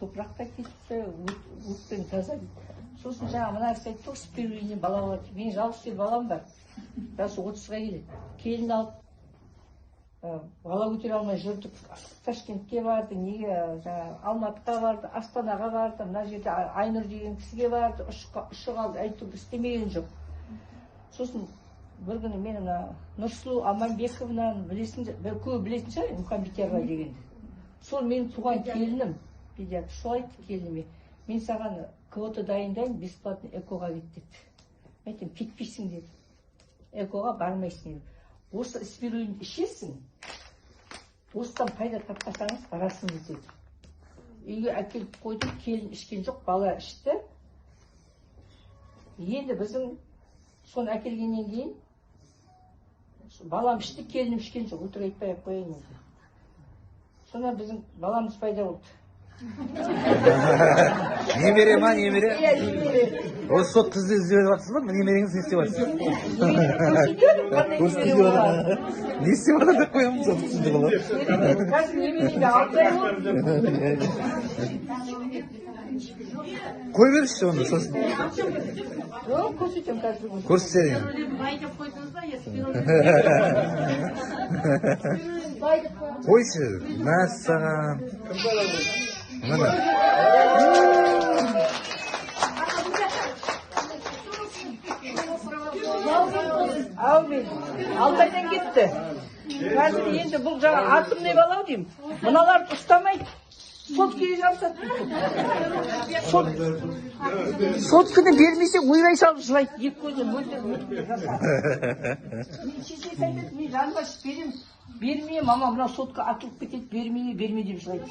Топырақ та кетіпті, өкпең таза дейді. Сосын жаңа мына кісі айтты ғой, спирулина бала болады. Менің жалғыз бір балам бар, жасы 30-ға келеді. Келін алып, бала көтере алмай жүрдік. Ташкентке барды, неге, жаңағы Алматыға барды, Астанаға барды, мына жерде Айнұр деген кісіге барды, ұшы қалды, әйтеуір істемеген жоқ. Сосын бір күні мен мына Нұрсұлу Аманбековнаны білесің, көбі білетін шығар, Мұхамбетярова дегенді. Сол менің туған келінім, педиатр. Сол айтты келініме: «Мен саған квота дайындаймын, бесплатно ЭКО-ға кет», — деді. Мен айттым: «Кетпейсің», — дедім, «ЭКО-ға бармайсың», — дедім. «Осы спирулин ішесің, осыдан пайда таппасаңыз, барасыңыз», — деді. Үйге әкеліп қойдым, келін ішкен жоқ, бала ішті. Енді біздің соны әкелгеннен кейін балам ішті, келінім ішкен жоқ, өтірік айтпай ақ қояйын енді. Сонан біздің баламыз пайда болды. Немере ма, немере? Иә, немере. Осы сол қызды іздеп жатырсыз ба? Немереңіз не істеп жатыр? Көрсетемін, қандай немере болғанын. Не істеп жатыр деп қоямын, соны түсіндік ғой. Қазір немереме 6 ай болды. Қой беріңізші онда сосын. Жоқ, көрсетемін қазір. Көрсетеді. Бай деп қойдыңыз ба, я спирулин. Бай деп қойдыңыз. Қойшы, мәссаған, міне. Әумин. 6 айдан кетті. Қазір енді бұл жаңа атомный бала ау деймін. Мыналарды ұстамайды. Соткіге жабысады. Соткіні бермесе, ойбай салып жылайды. Екі көзі мөлдір мөлдір жасап. Мен шешесі айтады: «Мен жаныма беремін. Берме, мама, мынау сотка атылып кетеді, берме, берме», — деп жылайды.